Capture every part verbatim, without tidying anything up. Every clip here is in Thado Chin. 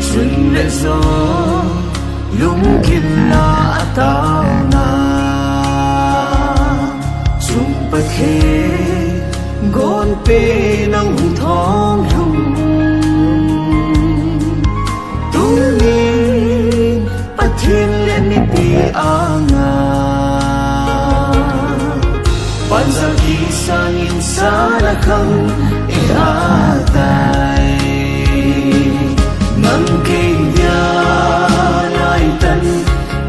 Chun le jo, lunggil na a taona, chung Pathen gonpen nang hung thong lhung. Tunin Pathen le mipi anga, panjal kisangin sana khang i ha tai. Nang kei dia lai tan,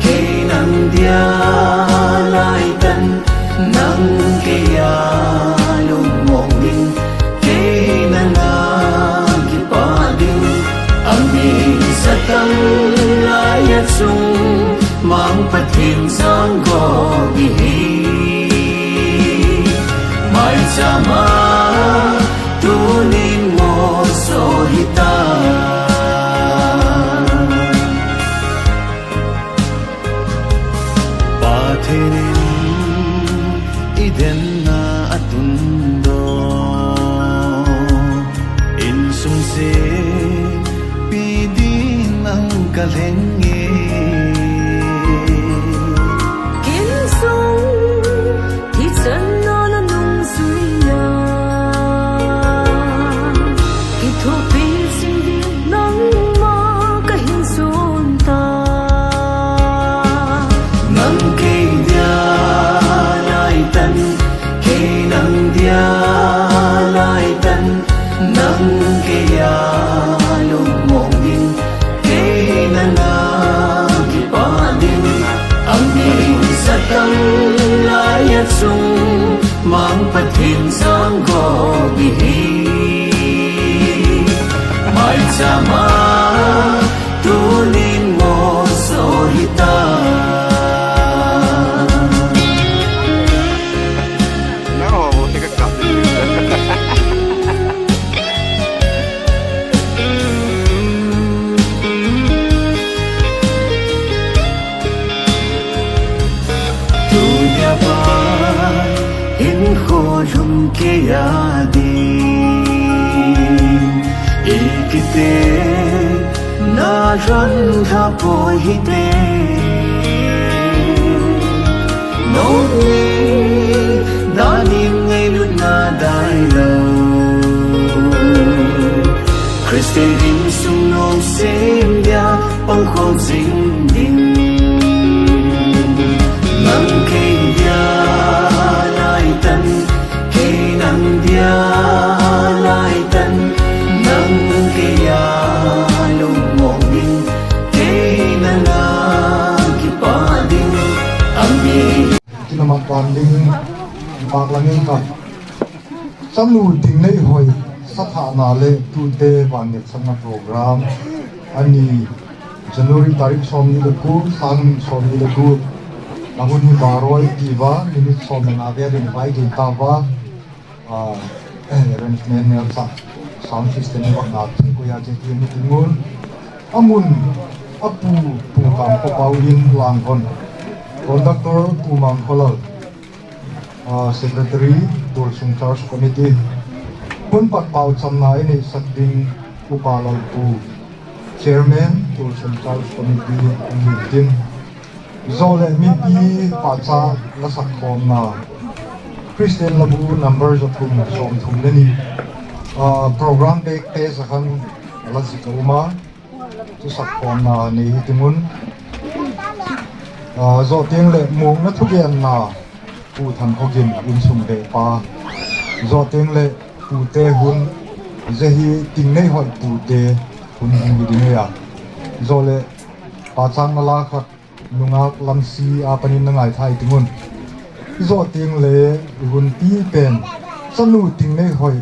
kei nang dia lai tan, nang kei a lungmong ding, kei nang a kipah ding. A mi satang lai a chung, Mang Pathen sang go bi hi. Maicham a tunin mo so hi ta. Pathen in i den na a tun do. Insung se pi ding nang ka lheng e. Kin sung, thi chan na na nung sui ya. Kithopi sing ding nangma ka hin sun ta. Nang kei dia lai tan, kei nang dia lai tan, nang kei a lungmong ding, kei nang a kipah ding. A mi satang lai a chung, Mang Pathen sang go bi hi. Maicham a tunin mo so hi ta. Tunia pa hinkho lhum kei a ding, i kite na ran tha poi hi te. Nong ni danin ngailut na dai lo. Christian insung nong sem dia pang khol jing ding. Nang kei dia lai tan, kei nang dia lai tan, nang kei a lungmong ding, kei nang a kipah ding. A mi. Kinamat pan ding, pak langin ka. Chanu Tingneihoih sathahna le tute vannep channa program ani January tarik somni le ko, sang somni le ko. A hun hi baro a i tiva, minute som le nga vel in vai gei tava. Ah, arrangement nel sa, sound system ni vak na, ko ya che ti ni tingun. A mun, a pu, Pu Kamkhopauvin Langhon. Conductor, Pu Mangkholal. Ah, Secretary, Tualsung Church Committee. Hun pat pao chamna i neisak ding Upa Lalpu, Chairman, Tualsung Church Committee, Pu Mintin. Jole mipi pahcha la sak khomna. Christian labu number ja thum, som thum le ni. Ah, program bek te sa khan la zik a um a. Chu sak khomna nei hi tingun. Ah, jo teng le mukna thugenna Pu Thankhogin insung ve pa. Jo teng le pute hun, je hi Tingneihoih pute hun hi ding a. Jo le pachang na la khat nungak Lamsi a panin na ngai thai tingun. Jo teng le i hun pi pen Chanu Tingneihoih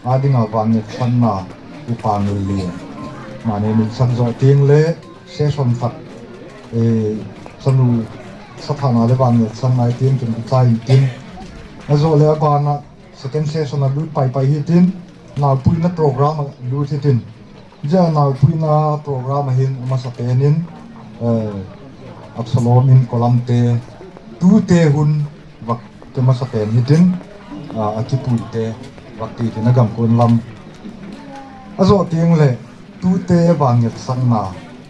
a dinga vannep channa Upa Ngillian. Mane ni sak jo ting le session khat, eh, sanu sathana le vang le sang nai ting kin chai ting. Ajo le abana second session a lut pai pai hi tin, naupuina program a lut hi tin. Ja naupuina program a hin amasa penin, eh, Absalom in kolam te, tu te hun vak te masa pen hi tin, ah, a kipui te vak ti tin a gam kun lam. Ajo ting le, tute vang ngetsakna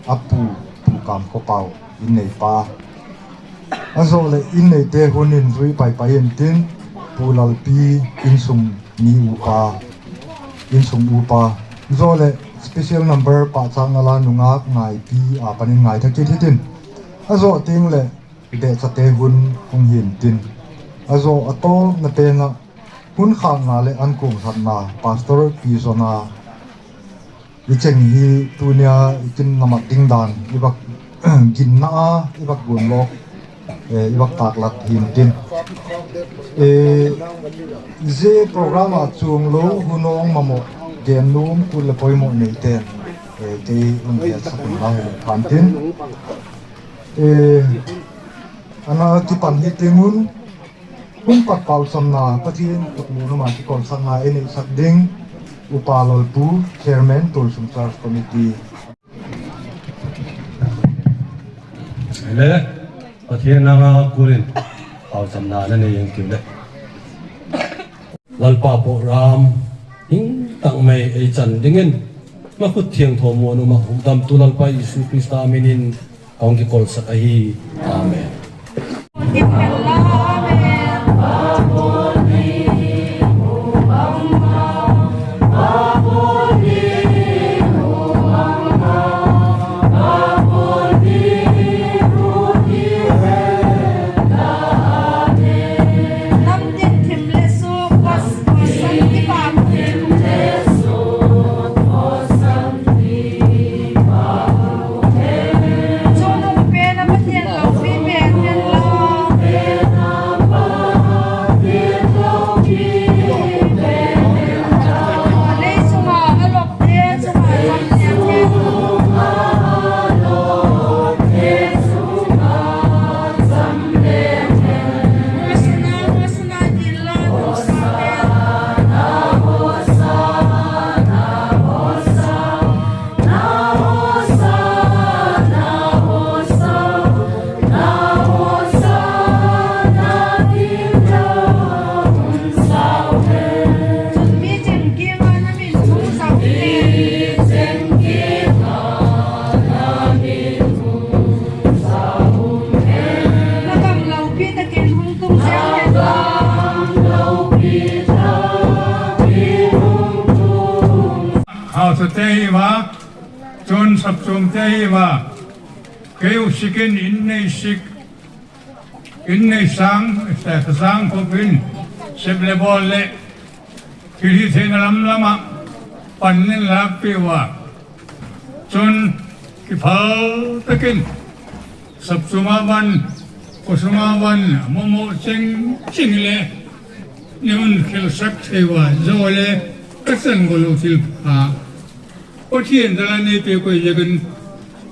a pu, pu Kam Khopau in nei pa. Ajo le in nei te hun in jui pai pai in tin, pu Lalpi insung mi upa, insung upa. Jo le special number pa chang ala nungak ngai pi a panin ngai tha kit hi tin. Ajo ting le i de chate hun hung hin tin. Ajo atol na pena hun khang na le an kung khat na Pastor Pi Zona. I cheng hi tunia i kin namat ding dan, i vak ginna a, i vak gun lok, eh, i vak taklat hin tin. Eh, je program a chung lo, hunong mamo, gen num, kul le poimo nei ten, eh, kei un dia sakun la hi le khan tin. Eh, ana kipan hi tingun, Hun pat pau samna, Pathen thupmu numa kikolsakna ei neisak ding, Upa Lalpu, Chairman, Tulsum Church Committee. Le, Pathen nanga kulin, pau samna na nei ing kim le. Lalpa program, hing tang mai ei chan dingin, makhut thiangtho mo numa, hukdamtu Lalpa Jesu Christa minin, Kong kikolsak ahi. Amen. Hausa te hi va, chun sapchum te hi va, kei u sikin in nei sik, in nei sang, sa, sang khopin, sep le bol le, thil hi thei na lam lama, pan nin lak pi va, chun kiphal takin, sapchuma van, khosuma van, momo cheng cheng le, ni un khel sak thei va, jo le, ka chan go lo thil pha. Pathen dala nei pe koi jagan,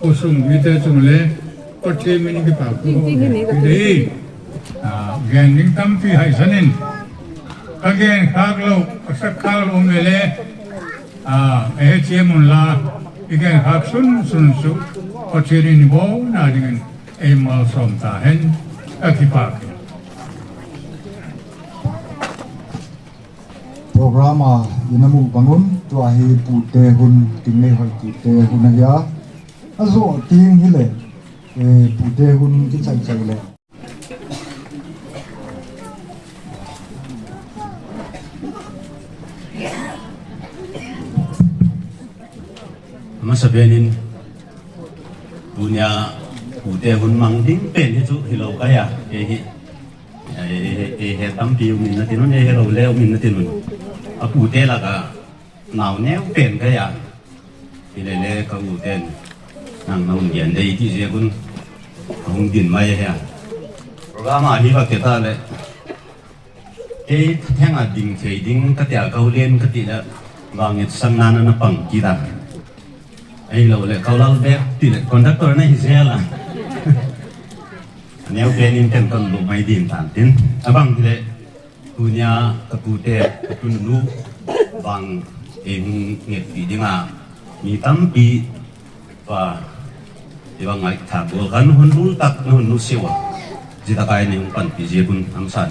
khosung mi te chung le, Pathen min kipa ko. Dei, ah, gen ding tampi hai sanin. Ka gen khak lo, ka sak khak lo me le, ah, eh, che mun la, i gen khak sun, sun su, Pathen in bo na dingin. Ei malsom ta hen, ka kipak. Program a i na mu bangun, tua hi pute hun, ting nei hoi pute hun ahi a. Ajo ting hi le, eh, pute hun kichai chai le. Amasa penin, tunia, pute hun mang ding pen hi chu, hi lo ka ya, kei hi. Ei, ei, ei, he tampi um in na tin un, ei he lo le um in na tin un. A pute la ka, nau neu pen ka ya. Hi le le ka u ten. Nang na un gen dei ti je kun. Ka hung din mai he. Program a hi va ke ta le. Kei theng a ding thei ding ka tia ka u len ka ti le. Vang et sang na na na pang ki ta. Ahilou le, Kaulal bek ti le, conductor na hi jel a. Aneo pen in ten kan lu mai din tan tin. Abang ti le, tunia ka tute, ka tunu, bang e hung nget pi dinga. Mi tampi, pa, i bang ngai tha bol kan hun lu tak, hun lu siwa. Ji ta kai ni hung pan pi ji kun am san.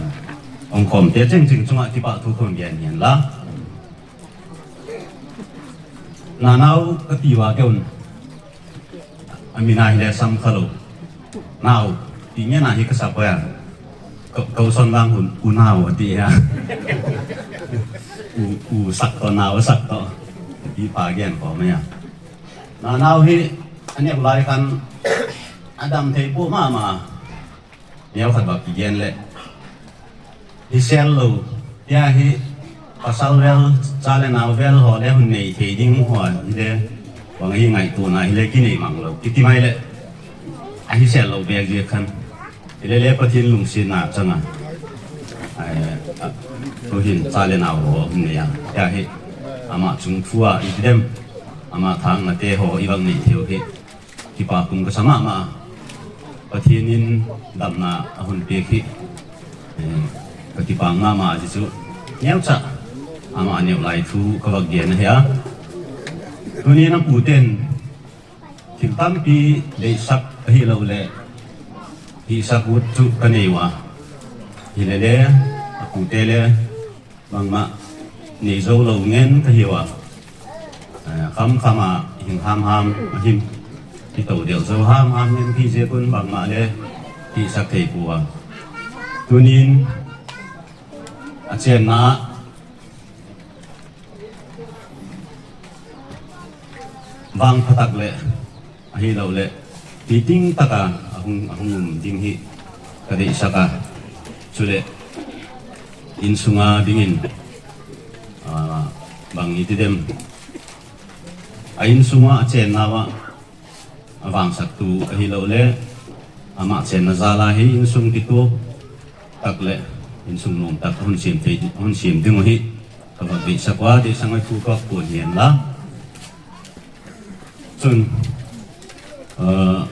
Ong kom te cheng cheng chunga ti pa thu kon gen hian la. Nanau ka ti uva keun. Amin a hi le sam kha lo. Nau, ti nge na hi ka sa pa ya. Ka, ka u son lang hun, u nau a ti ya. U, u sak to, nau sak to. Ti pa gen ko me ya. Nanau hi, aneo lai kan, adam thei pu ma ma. Neo khat bak kigen le. Hi sel lo. Tia hi pasal vel, cha le nau vel ho le hun nei thei ding ho le. Wang hi ngaituana hi le kinei mang lo. Kiti mai le. A hi sel lo bek je khan. Hi le le Pathen lungsetna changa. Ai, a, tu hin cha le nau ho hun nei a. Tia hi. Ama chung thu a i ti dem. Ama thang na te ho i bang nei theu hi. Kipa kum ka sa mama. Pathen in damna a hun pek hi. Eh, ka kipah mama ji chu. Neo cha. Ama neo lai thu ka vak gen ahi a. Tuni na pu ten. Thil tampi deisak ahi lo le. Hi sak ut chu ka nei uva. Hi le le. A pu te le. Bangma, nei zo lo ngen ka hi uva. Eh, kham kham a, hing ham ham, a him. Hi to deuh zo ham ham ngen ki je kun bangma le, hi sak thei pu a. Tunin, a chenna, vang phatak le, Ahi lo le, ti ting taka ahung, ahung um ding hi ka deisak a. Chule, insunga dingin, ah, bang iti dem. A insunga a chenna uva, a vangsak tu ahi lo le, ama chenna jala hi insung kitu tak le, insung nom tak hun siam thei, hun siam ding u hi, ka vak deisak uva, deisak ngai tu ka pon hian la. Chun, ah,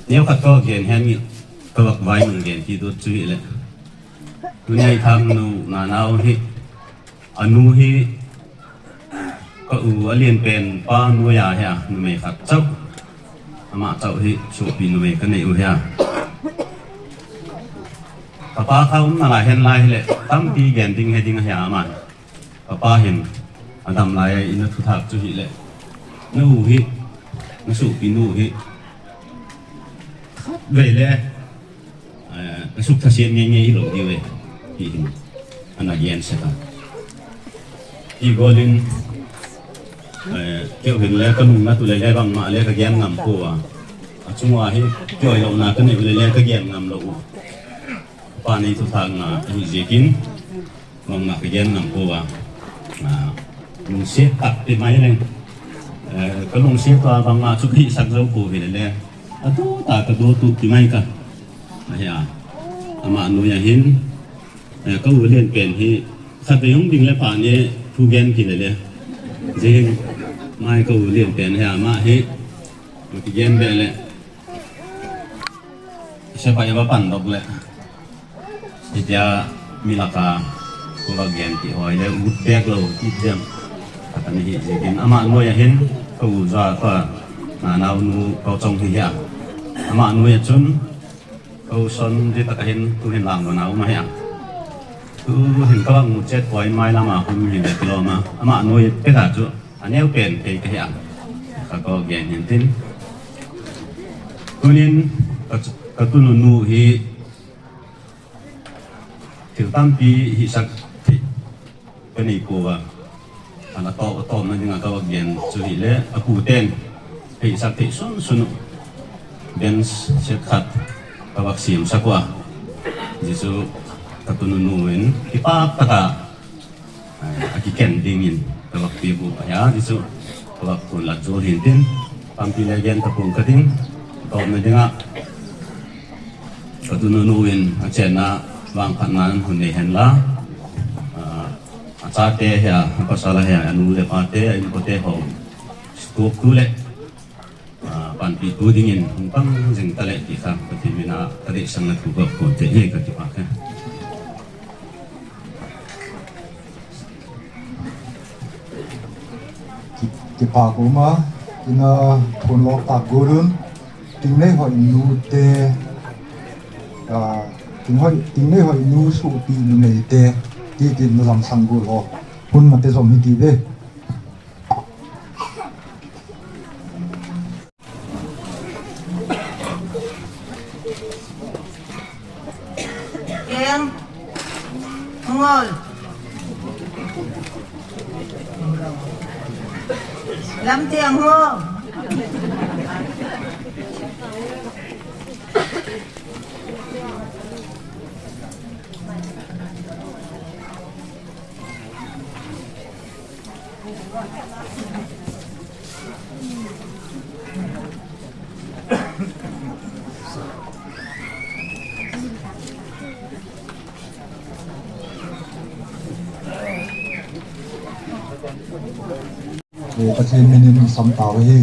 neo khat ka gen hian nge, ka vak vai nung gen ti dot chu hi le. Tunia i thang nu na nau hi, a nu hi, ka u a lian pen pa nu ya hi a, numei khat chauh. Ama chauh hi, supi numei ka nei u hi a. Ka pa kha um na lai hen lai hi le, tampi gen ding he ding a hi a ama. Ka pa hin, a dam lai a ina thuthak chu hi le. Na u hi, na supi nu hi. Khat vei le, eh, na suk thasian ngei ngei hi lo diu e. Hi hin, ana gen sek a. Hi golin, eh, keu hin le ka lung na tu le le bangma le ka gen ngam ko a. A chunga hi, keu lo na ka nei u le le ka gen ngam lo u. Pa nei thuthak na hi ziakin. Bangma ka gen ngam ko a. Ah, lungsiat tak ti mai leng. Eh, ka lungsiat a bangma chu ka hihsak zo ko hi le le. A do ta ka do tu ti mai ka. Ahi a. Ama nu ya hin. Eh, ka u lian pen hi. Khat vei hung ding le pa ni thu gen ki le le. Zia hin. Mai ka u lian pen hi ama hi. Ki gen be le. Sepai va pan dok le. Hitia mi laka, ko va gen ti hoi le, ut bek lo, ti diam. Ka ta ni hi, ziakin ama noi a hin, ka u za ka, na nau nu, ka chong hi hia. Ama noi a chun, ka u son di ta ka hin, tu hin lang lo na u ma hia. Tu hin ka va ngu chet koi mai lama hun hin le kilo ma. Ama noi pe ta chu, a neu pen te ka hia. Ka ko gen hin tin. Tunin, ka, ka tu nu nu hi, Thil tampi hihsak thei ka nei pouva. Ana to, tawpna dinga ka vak gen chu hile, a pu ten hihsak thei sunsun u. Bench set khat ka vak siamsak ua. Zia chu ka tunu nu in kipak taka, eh, a kiken dingin ka vak piak u ahi a, zia chu ka vak kun lat zual hin tin. Tampi le gen ta pung ka ding. Tawpna dinga Ka tunu nu in a chenna vangphatna hun nei hen la, ah, a Chate hia, pasal hia, anu le pate, a inkote ho. Sukoptu le, ah, panpitu dingin, hung pang jing tale ti kha, Pathen mina, tale sang na thu ko te, ye ka ti pa ka. Ki-, kipa ko ma, ina phone lok ta gurun, ting nei hoi nu te, ah, ting hoi, ting nei hoi nu su pi nu nei te, ti ti nu lam sang gu lo. Hun ma te zom hi ti ve. Keng. Ngol. Lam tiang ho. Eh, Pathen minin sam tau hi.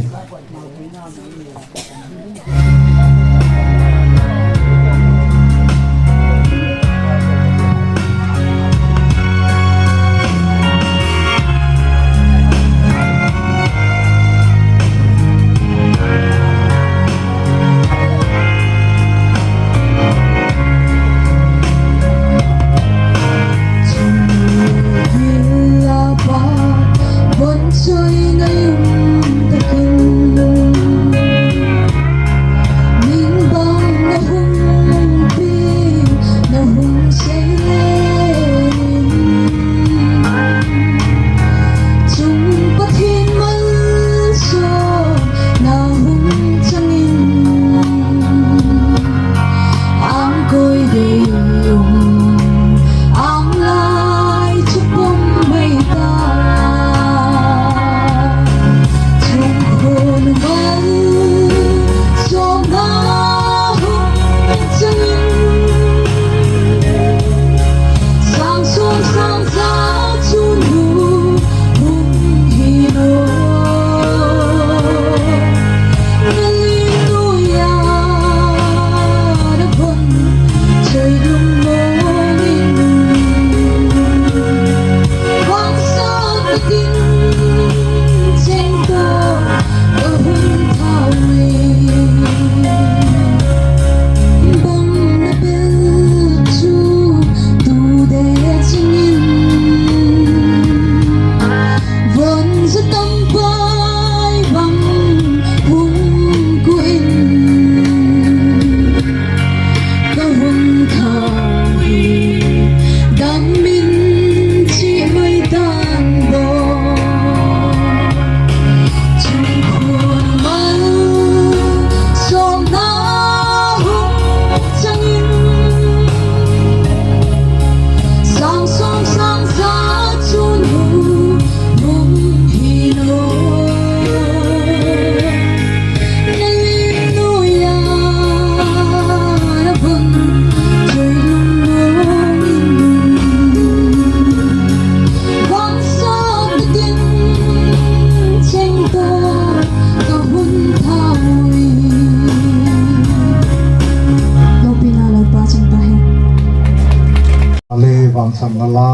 Ale vangchan na la,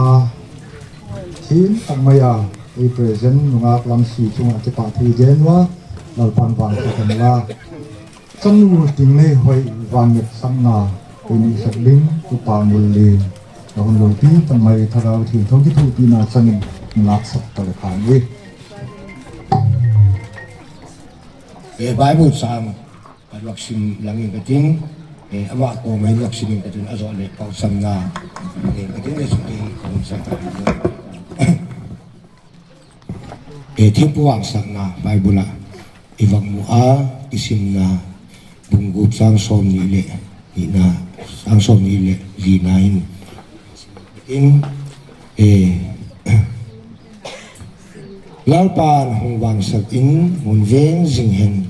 thin tak mai a, ei present nungak lam si chunga kipa thu i gen uva, Lalpan vangchan na la. Chanu ting nei hoi van nep sang na, ei ni sak ding, Upa Ngul Lin. Na hun loupi tak mai Thlarau Thiangtho kithopi na changin nungak sak ta le khan e. E Bible chang, a luak sim lang in ka ting, e, ama ko mai luak sim in ka tin, a zo le pau sam na, e, ka tin le sum e, ka hum sa ka. E, Thiampu Vangsetna, Bible a, i vang mu a, i sim na, bung gup chang som ni le, ni na, chang som ni le, li na in. In, e, Lalpan hung vangsak in, hung veng jing hen.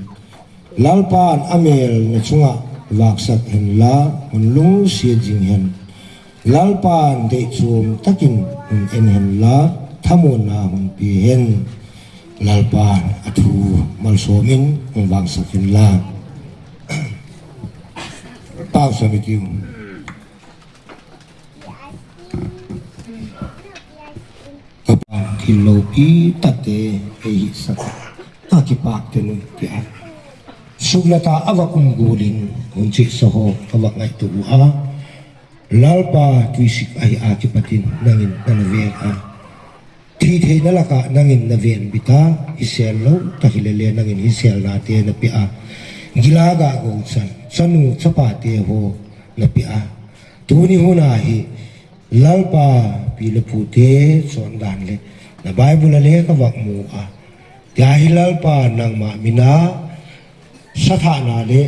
Lalpan amel na chunga vangsak hen la, hung lungset jing hen. Lalpan deichom takin hung en hen la, thamonna hung pe hen. Lalpan athu malsomin hung vangsak hen la. Pau sa mi tiu. Ka Pa thil loupi takte ei hihsah a, ka kipak tenu tia. Suklat a va kum gulin hun chesa ho ka va ngaito u a. Lalpa tuisik ahi a kipatin nangin nana ven a. Thi theina laka nangin na ven bita, hisel lou, ta hilele nangin hiselna te na pe a. Gila ga go chan, chanu chapa te ho na pe a. Tuni hun a hi, Lalpa, pi le pu te chondan le, na Bible a le ka vak mu a. Tia hi Lalpa nangma mina, sathana le,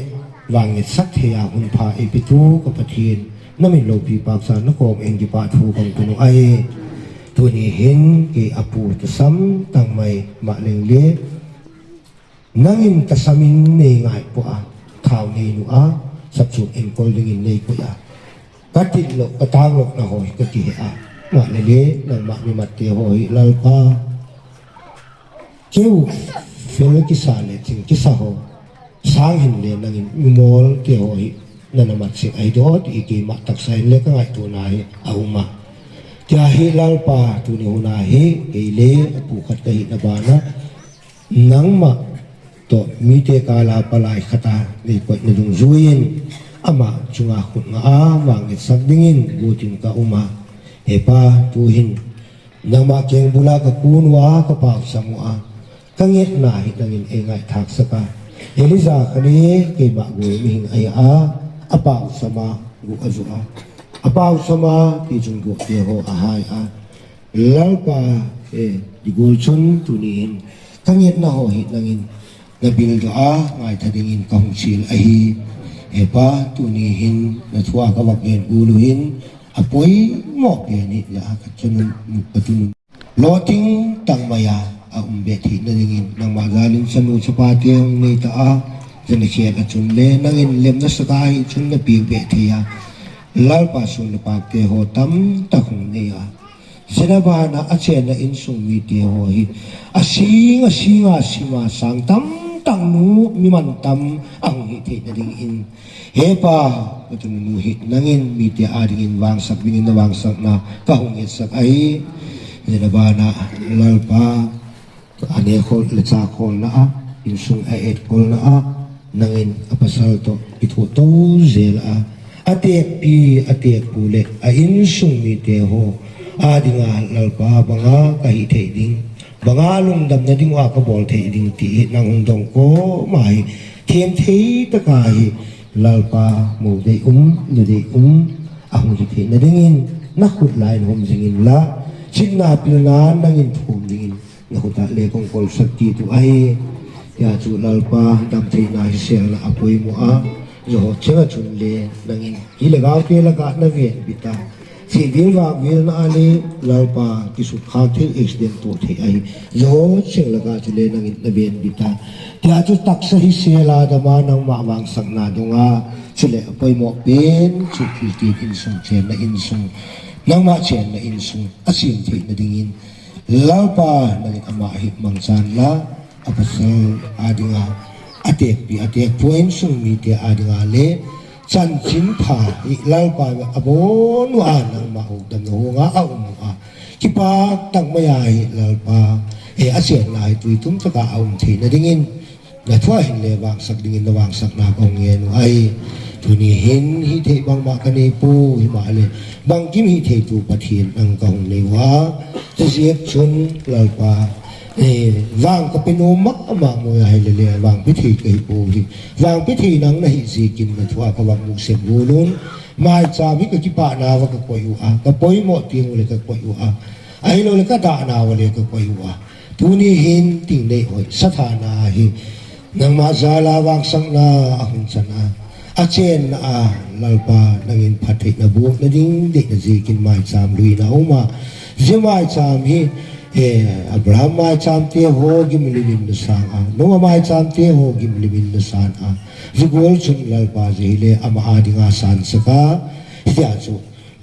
vangin sak thei a hun pha ei petu ka Pathen, na min loupi paksa na kom eng kipa thu kong tunu ai. Tuni hin kei apu tasam tangmai ma leng le, Nangin tasamin nei ngai po a, thao nei nu a, sapchun enkol dingin nei po a. Ka tin lo, ka tang lo na hoi, ka kihe a. Nga le le, nangma mi mat te hoi, Lalpa. Keu, fel kisa le, ting kisa ho. Sang hin le, nangin mi mol te hoi, nana mat sing ai do, ti i kei ma taksa hin le, ka ngai tu na hi, a uma. Tia hi Lalpa, tuni huna hi, kei le, apu khat ka hi na bana, Nangma toh mite kala palai khata nei koina dungjuiyin ama chunga khut nga a vang ngetsak dingin gutin ka uma. He Pa, tuhin nangma kengbula ka kun uva ka pau sam u a, ka ngetna hi nangin ei ngaithak saka. Elijah khani keima gui mihing ahi a, a pau sama gu a ju a. A pau sama ti chung gu te ho a hai a. Lalpa, eh, digol chun tuni hin ka ngetna ho hi nangin na bil doh a, ngaitha dingin ka hung sil ahi. Eh, Pa, tuni hin na thu a ka vak gen ulu hin a poimo pen hi la ka chun ka tun. Lo ting tang mai a, a um be thei na dingin nangma jalin chanu chapa te hung nei ta a, jana khian a chun le nangin lem na saka hi chun na pi be thei a. Lalpa sun na pak te ho tam tak hung nei a. Sina bana a chenna insung mite ho hi. A sing, a sing, a sima sang tam tang nu, mi man tam a hung hi thei na ding in. He Pa, ka tunu nu hi nangin mite a dingin vangsak dingin na vangsakna ka hung ngetsak ahi. Sina bana Lalpa. A ne khol le cha kholna a, insung a et kholna a, nangin a pasal toh i thu to zel a, a tekpi, a tekpu le a insung mite ho a dinga Lalpa banga ka hi thei ding, banga lungdam na ding a ka bol thei ding ti hi nang hung dong ko ma hi, them thei taka hi Lalpa mo dei um, na dei um, a hung hi thei na dingin, na khut lai na hom jingin la, chitna pilna nangin thum dingin, Na khuta le kong kol sak ti tu ahi. Tia chu Lalpa dam theina hi selna a poimo a. Joho chenga chun le nangin hi le gau te laka na ven bita. Si vil vak vil na a le Lalpa kisuk khak thei accident to thei ahi. Joho cheng laka chu le nangin na ven bita. Tia chu taksa hi sela dama nangma vangsak na donga. Chu le a poimo pen chu Christian insung chenna insung. Nangma chenna insung a sim thei na dingin. Lalpa, nangin ama hi mangchan la, a pasal a dinga, a tekpi, a tekpu insung mite a dinga le, chanchin pha hi Lalpa a bon u a nangma u dam na hunga a um u a. Kipak tak mai a hi Lalpa, e a siatna hi tui tum taka a um thei na dingin, Na thua hin le vangsak dingin na vangsakna ka hung ngen u ahi. Tuni hin hi thei bangma ka nei pu hi ma le. Bangkim hi thei tu Pathian ang ka hung nei u a. Tuzek chun Lalpa. Eh, vang ka pe nom mak ama mo ya hi le le vang pe thei ka hi pu hi. Vang pe thei nang na hi zikin na thua ka vang mu sem bu lun. Mai cha mi ka kipa na va ka koi u a. Ka poimo ting u le ka koi u a. Ahi lo le ka da na va le ka koi u a. Tuni hin ting nei hoi, sathana hi, nangma jala vangsakna a hung chana, a chenna a, Lalpa, nangin phattheina buk na ding, deina zikin maicham luina uma, zia maicham hi, eh, Abraham maicham te ho gimlimin na sang a, Noah maicham te ho gimlimin na san a, zia gol chun Lalpa zia hi le ama a dinga san saka, hitia chu,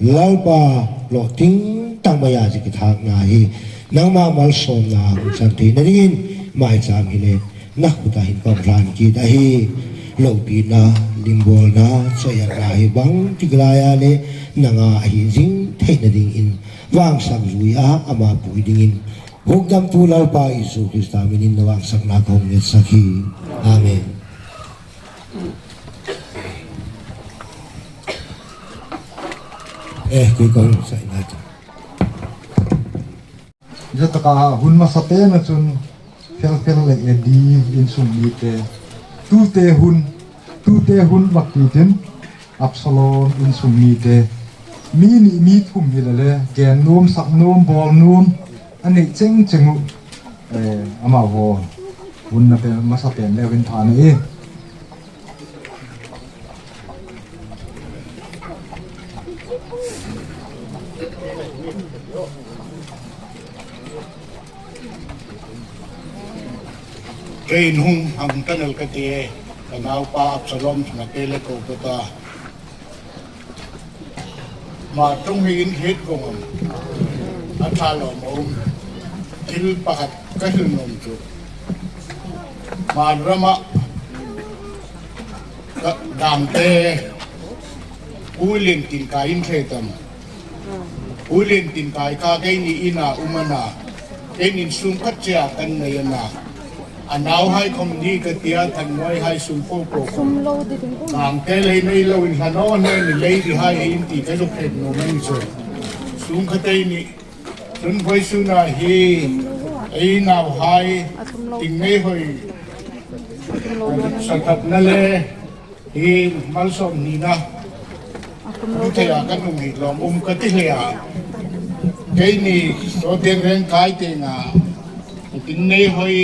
Lalpa, lou ting tang maya ji kithak na hi, nangma malsomna hung chan thei na dingin, maicham hi le, na khuta hin kong lhan kit ahi, loupina, limbolna, chayatna hi bang tik laiya le, nanga ahi jing thei na dingin, vangsak jui a, ama pui dingin, hukdamtu Lalpa Jesu Christa minin na vangsakna kong ngetsak hi. Amen. Eh, koi kong sai na ta. Jataka hun masapen a chun, Fel Fel le Edi insung mite. Tute hun, tute hun vak kitin, Absalom insung mite. Mi ni mi thum hi le le, gen nom, sak nom, bol nom, anei cheng cheng u. Eh, amaho. Hun na pen, masapen le vin thane e. Kei in hung hang tanel kati e, ka naopa Absalom na kei le kou kata. Ma tung hi in het kong am. A tha lo ma um. Thil pakhat ka hil nom chu. Ma rama ka dam te. Pu Lentin ka in the tam. Pu Lentin ka ka kei ni ina umana. Kei nin sum khat chia kan nei ana. A nauhai khom ni ka tia thangnoi hai sum po po khom. Nang te lei nei lo in hla no ne ni lei di hai in ti ka zuk het nom in chu. Sum khat ei ni. Tun vaisuna hi ei nauhai ting nei hoi. Sa khat na le. Hi malsom nina. Lu thei a kan um hi lom um ka ti hle a. Kei ni so teng reng kai teng a. Tin nei hoi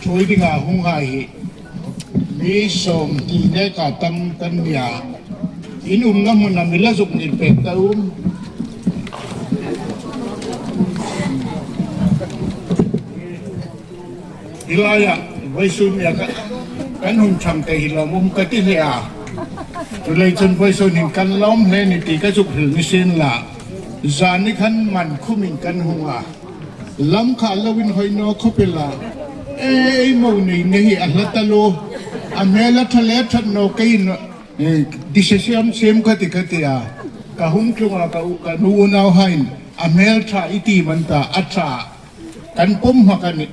thui ding a hung hai hi. Mi som ti ne ka tam kan nia. In umna mun a mi la zuk ni pek ta um. Hilai a, vaisuna ka, kan hung chang te hi lom um ka ti hle a. Tulei chun vaisuna hin kan lom hle ni ti ka zuk hril ni sin la. Zani khan man khumin kan hung a. Lam kha lo in hoi no khopela. Ei mo nei nei hi a hla ta lo. A mel a tha le that no kei no. Eh, decision sem ka ti ka ti a. Ka hung tlung a ka u, ka nu nauhai in. A mel tha i ti man ta a tha. Kan pom ha kan ni.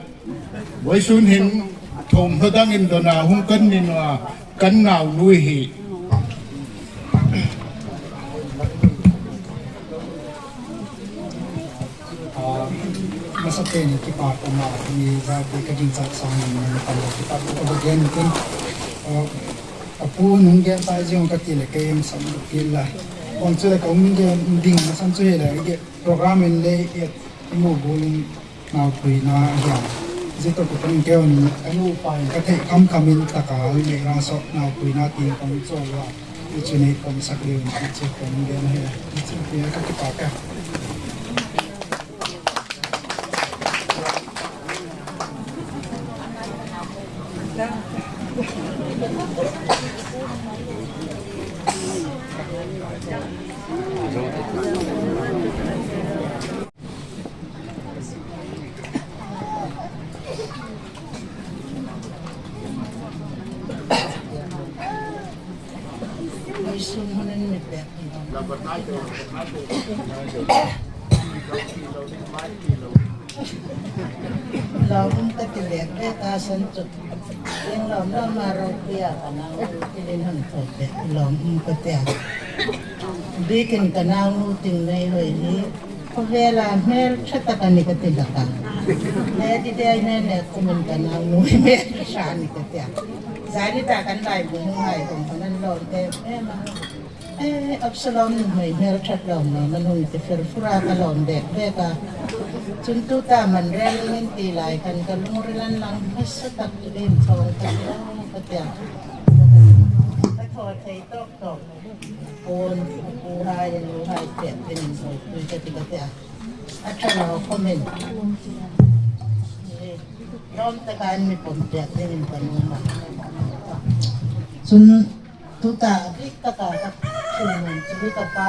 Vaisuna hin thom hla dang in dona hung kan ni na kan nau nui hi. Ah, masapen kipa koma ni za te ka ding cha sang ni na pa kipa ko ba gen tin. Ah, a pu nung gen ta jing ka ti le ke em sam ki la. Kong chu le kong ni gen ding ma san chu he le ke program in le e mu bu lung. Naupuina hiam. Zito ko pun keu ni, ka nu pa in ka thei kham kham in taka, ni ra so naupuina ti kong cho la. Ichu nei kong sak liu ni chu kong den he. Ichu pia ka kipa ka. Lom um ka ti le, le ka san chu. Eng lom lom ma ro pia ka nau, ti le hon to pe, lom um ka ti a. Bikin ka nau nu ting nei hoi ni. Khovela hmel tha taka ni ka ti laka. Ne di de ne ne kumin ka nau nu hmel tha ni ka ti a. Zani ta kan lai bu nu hai kong kan lom te. Eh, Absalom ni hmel that lom na man hung ti fer fura ka lom de de ka. Chun tu ta man rel ngin ti lai kan ka lung rilan lang hasa tak tu in thong ka ti ka ti a. Ka tho thei tok tok. Pon, pu hai, nu hai, pet, pin, soi, tui, kati, kati, a. A tha lo, comment. Rom ta kan mi pom pet, pin, pon, ma. Chun, tu ta, bik ta ka, ka, chun, chun, ka pa.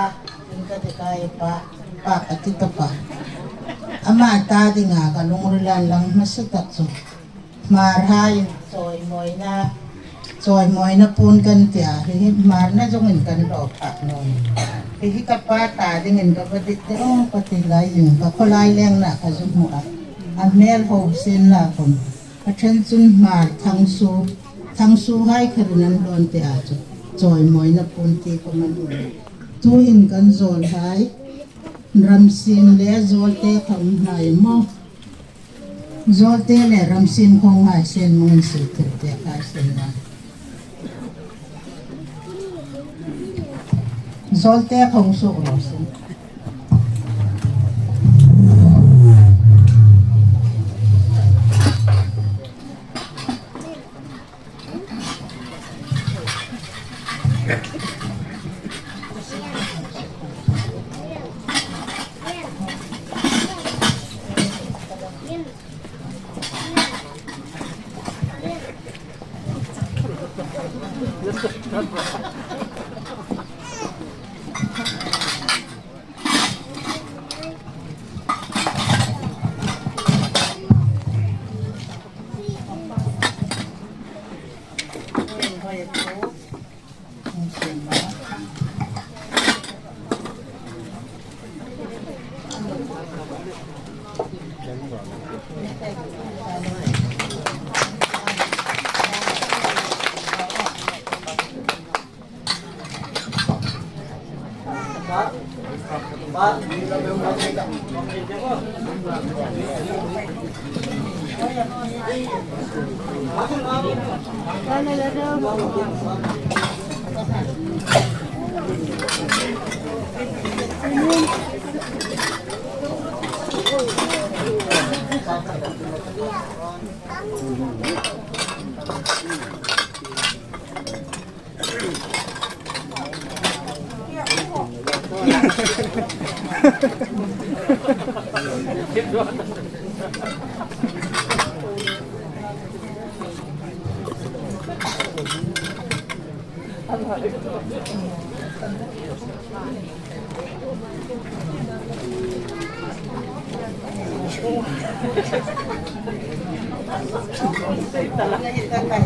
Kati kai pa, pa kati tapa. Ama ta dinga kalungril a lang masa tak chu. Hmar hai choimoina, choimoina pon kan tia, hi, hi Hmar na jong in kan lo pa no. Hi, hi kapa ta dingin kava dit te, oh, kati lai in, kakholai leng na kajum hu a. Amel ho sen la kon. Pathen chun Hmar Thangsu, Thangsu hai khat in an lon tia chu. Choimoina pon ti ko man u. Tu in kan jol hai. Ramsin le jol te khong hai mo. Jol te le Ramsin khong hai sen mo in si te te hai sen na. Jol te khong su ro sen.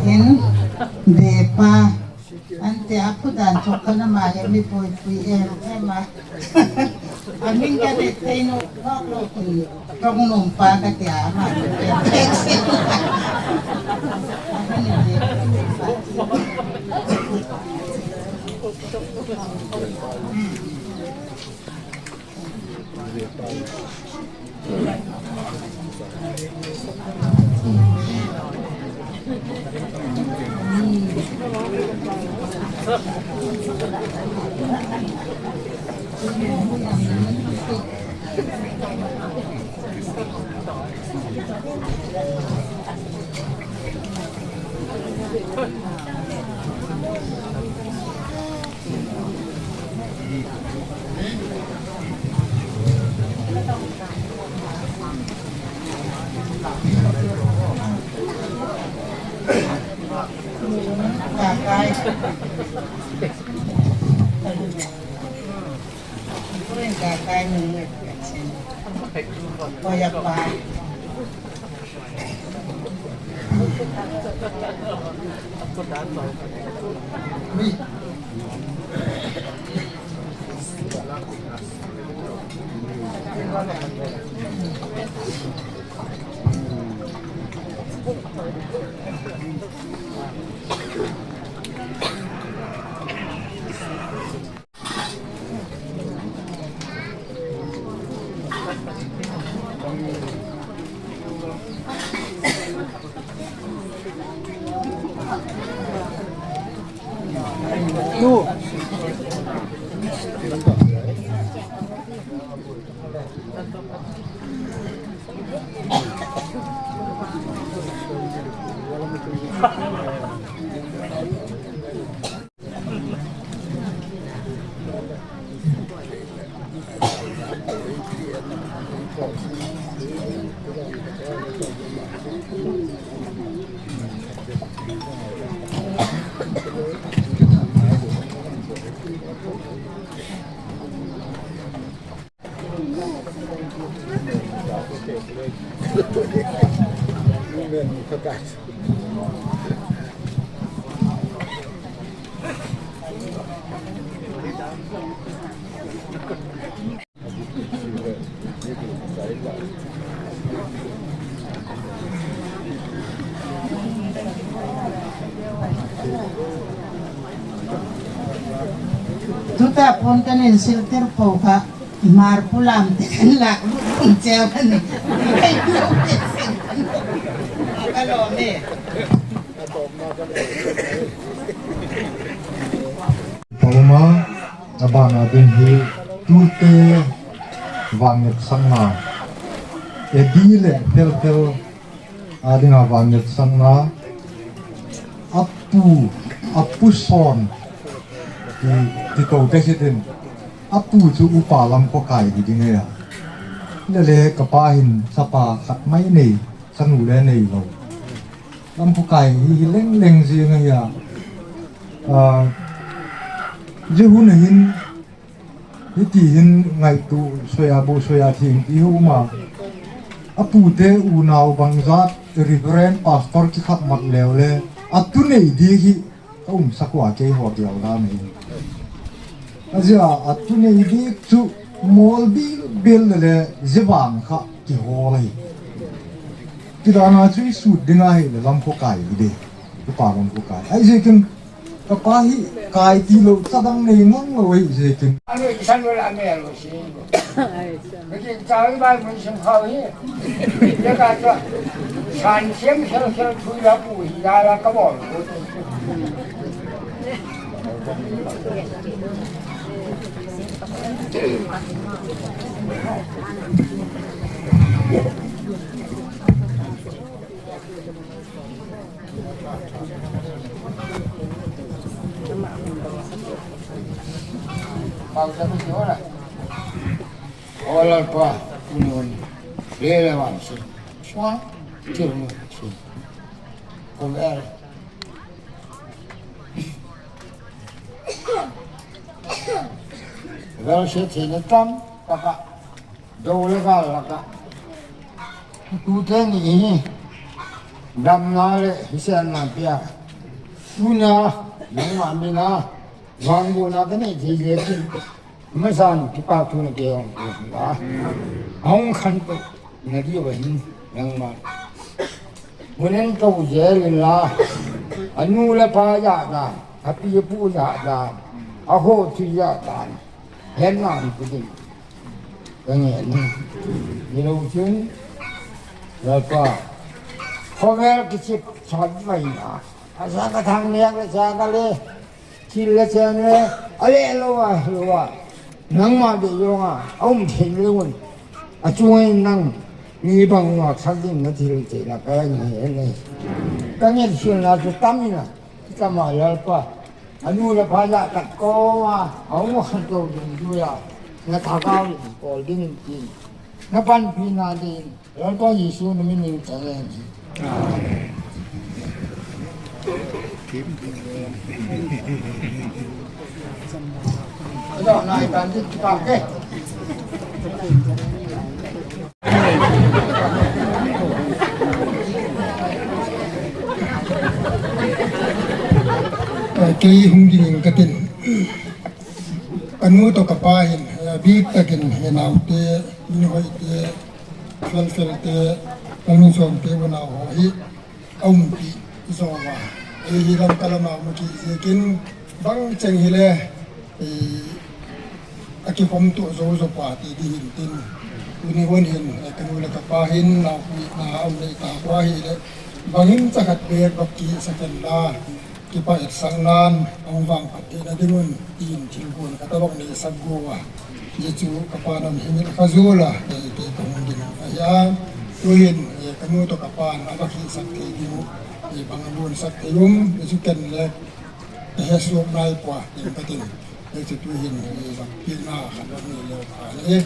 Hin bepa. Ante apu dan chok kana ma he mi pui pui em em a. Amin ka ne tei no no no kun tong nom pa ka tia ma. Tuta pon kanin siltir po kha, mar pulam te kan lak lut pun cheu kan ni. Ai, lo me, sin kan lo. Ka lo me. Pauma, abana ding hi, tute vangngetsahna, edi le phelphel, adinga vangngetsahna, apu, apu son, ti, ti to te hitin, apu chu upa Lamkhokai hi ding ahi. Le le kapa hin chapa khat mai nei, chanu le nei lo. Lamkhokai hi, hi leng leng jing ahi a. Ah, ji hun hin, hiti hin ngaitu soiya bu soiya thing ti hu ma. Apute unau bangzat Reverend Pastor kikhat mat leu le. Atu nei di hi ka um sakwa kei ho diau da nei. Ajia atu nei di chu mol bil bil le le jibang kha kihol ahi. Kidana chu i sut ding ahi le Lamkhokai hi de. Upa Lamkhokai. Ai je kin Kapa hi kai ti lo, chadang nei nang lo hi je kin. Ano isan lo la me lo si. Ai sa. Bagi chai bai mun sim khau hi. Ya ka cha. San siam sel sel thui la pu hi la la ka bol. Hola pa, kunon. Lele wan si. Swa, tirno si. Kom er. Gal se thina tam, paka. Dou le gal laka. Tute ni hi. Damna le hiselna pia. Tuna, nangma mina. Vangbohna kanei thei le kin. Masan kipa tuna ke hong. Hong khan to. Nadi wa hin. Nangma. Munen to jel la. Anu le pa ya da. Api pu ya da. Aho tu ya da. Hen na ni pu din. Ka ngen. Ni lo chun. Lalpa. Khovel kichip chat mai na. Asa ka thang nek le cha ka le. Thil le chang le. Ale lo wa, lo wa. Nangma be yong a. Aum thei le un. Achung in nang. Ni bang wa thak ding na thil te na ka ngen ne. Ka ngen sil na chu tam ina. Tama Lalpa, anu le pa ja kat ko ma, au ma khan to ding du ya, na thagau in kol ding in tin, na panpi na ding, Lalpa Jesu na min in chang en. Amen. Ajo, na i pan ti pa ke. Kei hung ding in ka tin. Ka nu toh ka pa hin, eh, bik takin, eh, naute, min hoite, felfel te, ka min som te, unau ho hi, aum pi, i zo va. Ei hi lam ka lam a mu ki, je kin, bang cheng hi le, eh, a kikhom tuah zo zo pa ti ding hin tin. Tuni hun hin, eh, ka nu le ka pa hin, naupui na um nei ta pa hi le, bang hin cha khat bek bak ki sa ken la, kipa et sang nan, ong vang phat te na ding un, tin thil gun ka ta bak nei sak go a. Ji chu ka pa nam hin ka zu la, eh, te ka hung ding a ya. Tu hin, eh, ka nu toh ka pa na bak hi sak te ding, eh, bang gun sak te um, ji chu ken le, eh, he suak nai pua, eh, ka tin. Ei chu tu hin, eh, bang pi na khan bang ni leo kha le.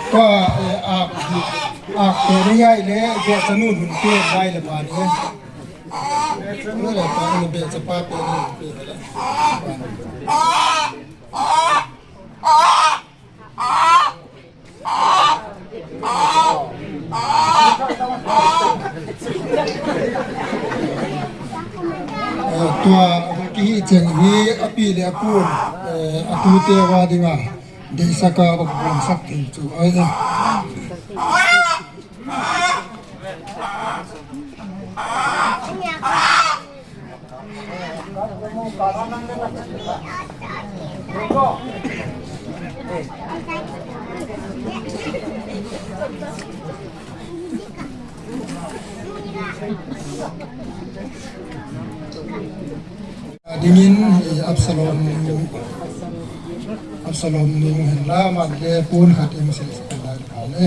Tua, eh, ak, ak, eh, ni ai le, be sa nu hun pe, ai le ba ni. Nu le pa, nu be sa pa pe, nu pe le. Eh, tua kihi cheng hi api le apun, eh, atute va dinga deisah a va bonsak thei chu. Ai, eh. Dingin, eh, Absalom, Absalom nu hin la, aman le pon khat in sel sel la ka le.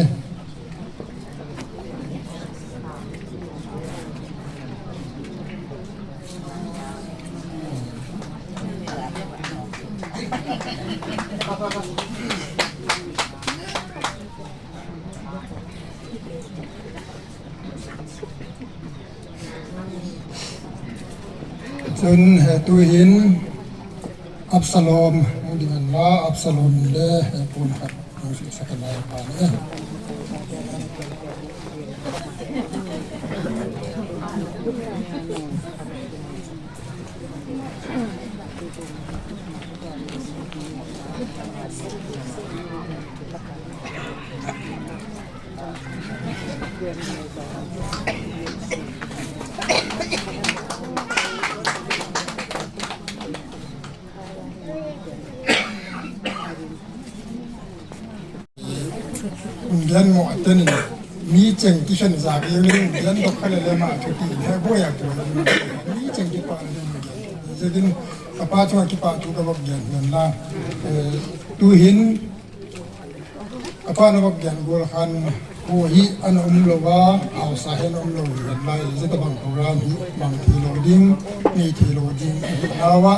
Chun, eh, tu hin Absalom, ding an la Absalom le, eh, pon khat, eh, second life pa le. Gen mo aten in, mi cheng kikhen ja ke le, gen dok kha le le ma thu ti, he boya ko. Mi cheng kipa le le gen. Jegin, kapa chunga kipa thu ka bok gen, gen la. Eh, tu hin, kapa na bok gen gol khan, ko hi ana um lou va, haosa hi ana um lou hi, lai, je tabang program hi, mang thei lou ding, nei thei lou ding, hi la va,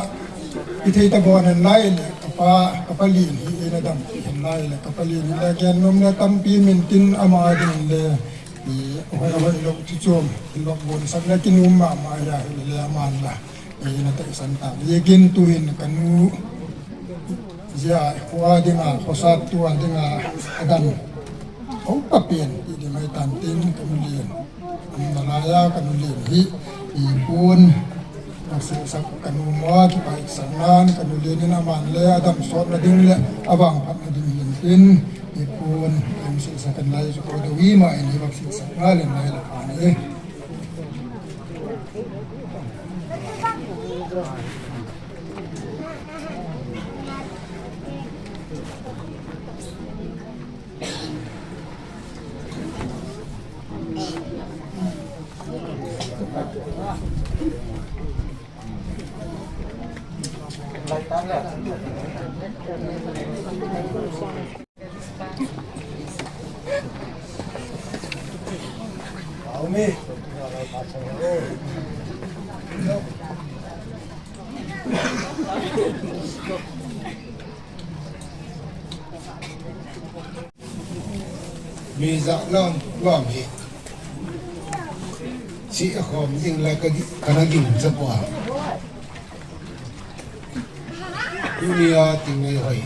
i thei ta bon hen lai le, kapa, kapa lin hi, ina dam hi hen lai le, kapa lin hi le, gen nom le, tampi min tin ama ding le, i, hoi, hoi lou, chu chom, lou bon sak le, kin um ma, ma ya, hi le, ama la. Ina taisan ta. Yekin tu hin kanu. Jia, khoa dinga, khosat tua dinga, adam. Ho pa pen, ti ding ai tan tin, kanu lien. Am nalaya, kanu lien hi, i pon. Masi sak kanu mo, kipa ik sang nan, kanu lien in aman le, adam sot na ding le, abang phat na ding lien tin, i pon. Masi sak kan lai, so ko do wi ma, ini masi sak na, lien lai la pan, eh. Mi ja lom lom hi. Si a khom ding la ka gi-, ka na ging cha pua. Tuni a ti ngai hoi.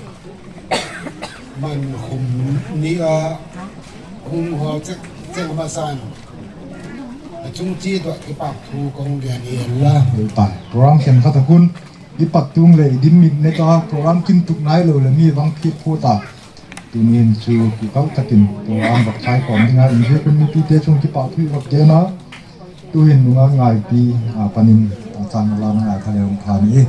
Man khum ni a hung ho chek chek ma san. A chung chi to kipak thu kong gen ni la. Program khen khat a kun. I pat tung le i dim mit ne ta program kin tuk nai lo le mi vang phit phu ta. Tunin chu kikal takin program vak chai khom dinga in je kun mipi te chung kipa phu vak te na. Tuhin nunga ngai pi a panin a chang la na ngai tha le ong tha ni.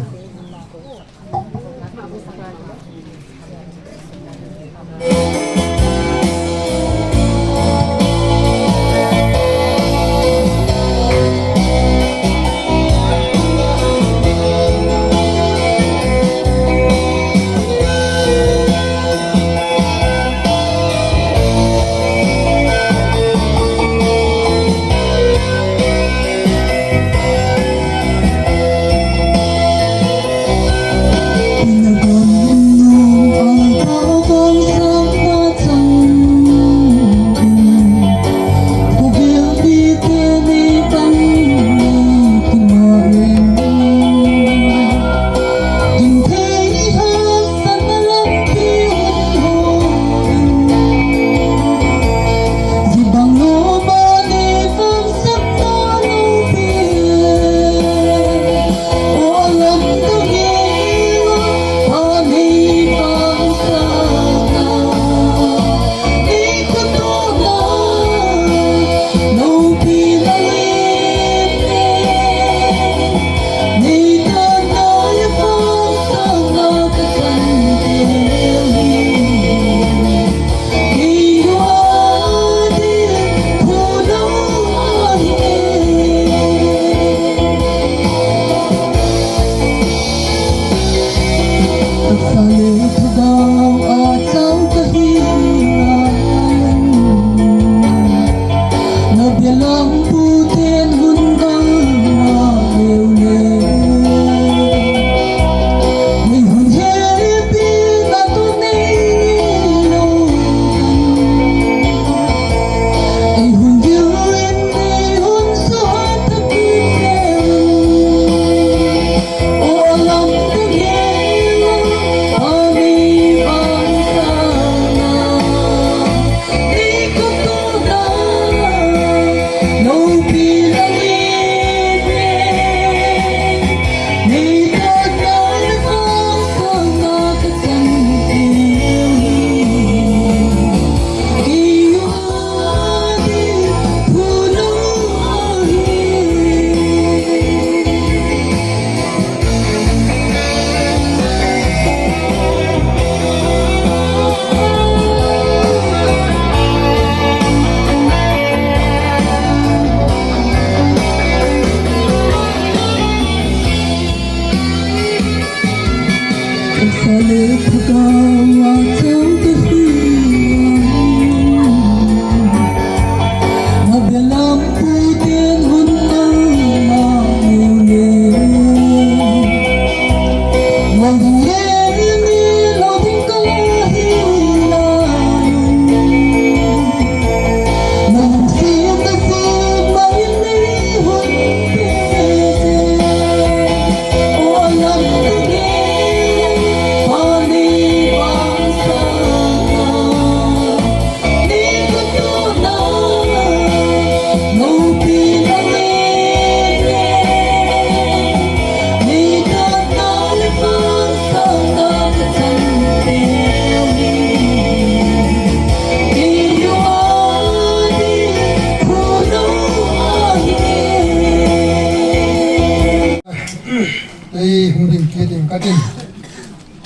Ei, hung ding kit ding ka tin.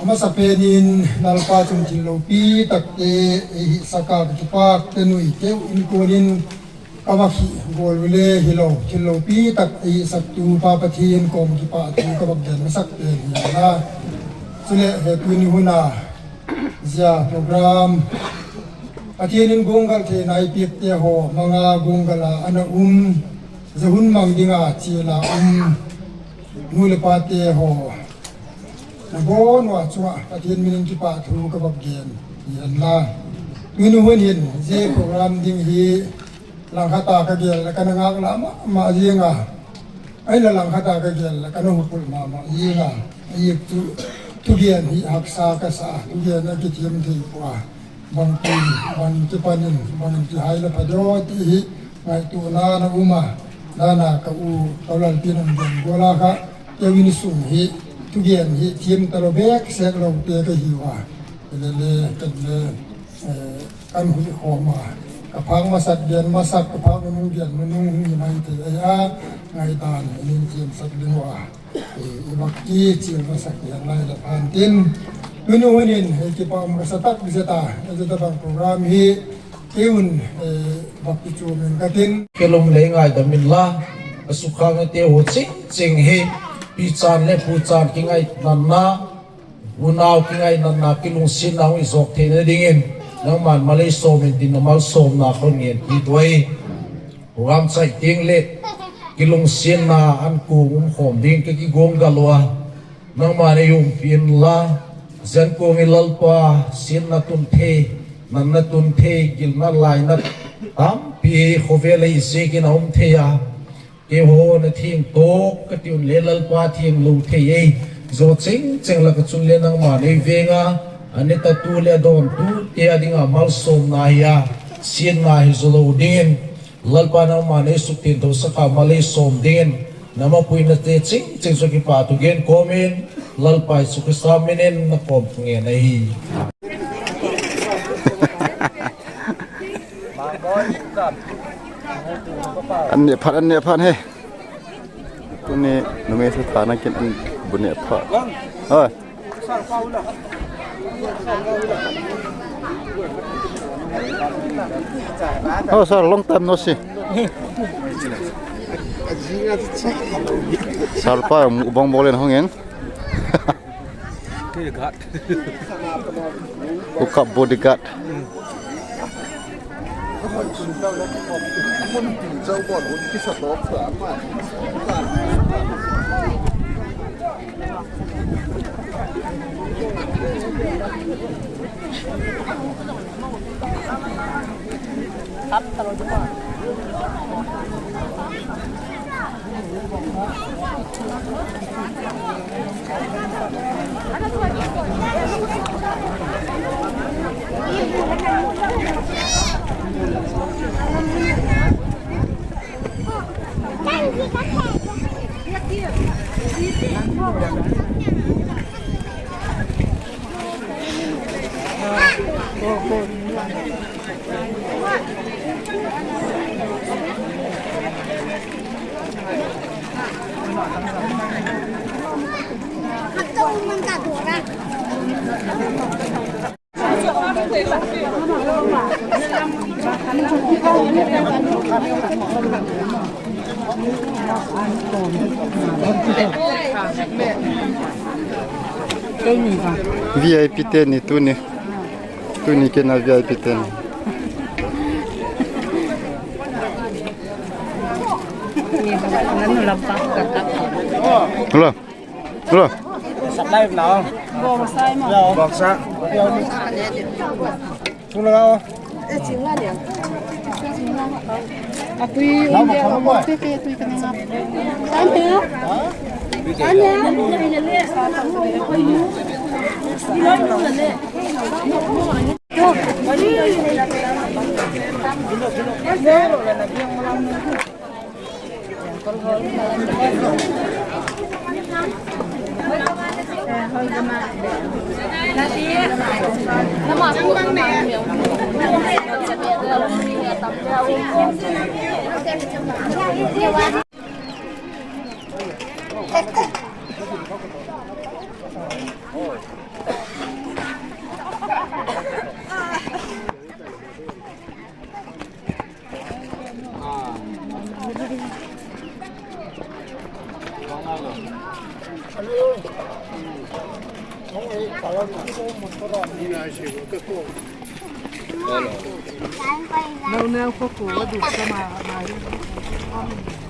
Amasapen in Lalpa chun thil loupi takte eihil saka ka kipak te nui keu in kunin ka vak hi gol u le hilou, thil loupi tak eihil saktu Pa Pathen kom kipa thu ka vak gen masak te hi la. Chule he tuni huna zia program Pathen in gonggal theina eipeh te ho manga gonggal a ana um, jahun mang dinga chel a um nu le pa te ho, nabon uva chunga Pathen min in kipa thu ka vak gen hi anla. Tuni hun hin je program ding hi langkhat a ka gel le kana ngak la mama jing a. Ahinla langkhat a ka gel le kana hupul mama jing a. Ahi chu thugen hi haksa ka sa, thugen a kithem thei poi. Bangti, bang kipan in, bang kihai le pha diu ti hi ngaito na na um a. Nana ka u, ka u Lalpi nam den gola kha, keu insung hi, thugen hi, them talou bek sek lou te ka hi uva. Le le, ken le, eh, kan hui khom a. Ka phak masat gen masat, ka phak nunung gen nunung hi mai te a, ngaidan, nin them sak ding uva. I, i bhakti chil masat gen lai le phan tin. Tuni hun in, hei kipa um ka sa tak jeta, jeta bang program hi, kei un, eh, bhakti chu min ka tin. Kilom le ngaidam in la, ka sukhang te ho ching ching hi, pi chan le pu chan kingai nan na, Unau kingainatna, kilungsetna hung jop theina dingin, nangman malei som in tin, na malsomna khun ngen kit uve. Program chai teng le kilungsetna ankong umkhom ding ka kigong gal uva. Nangman eiumpi in la, jan kong in Lalpa, sietna tun thei, natna tun thei, gilna lainat tampi khovel a isekin aum thei a. Keiho na theng toh kati un le Lalpa theng lou thei ei. Jo cheng cheng la ka chun le nangman eivenga, anetatu le adontu te a dinga malsomna hi a, sietna hi jo lou dingin, Lalpa nangman eisuhtheng thou saka malei som dingin, na mapuina te ching ching chu kipa thu gen komin, Lalpa Jesu Christa min in na kom thu ngen ahi. An neh phat, an neh phat he. Tuni numei sa tha na kin an bu neh phat. Oi. Oh, sir, long time no see. Sir pa mu bang bolen hong en. Bodyguard. Hook up bodyguard. V I P teni tuni. Tuni kei na V I P teni. Hello. Hello. Sat live now. Boksa. Chung langa. Apui, um dia, um dia, tui, tui, tui, tui, tui. Ane. Ane. Hello. Nau neo kho ko, adu sama, mai.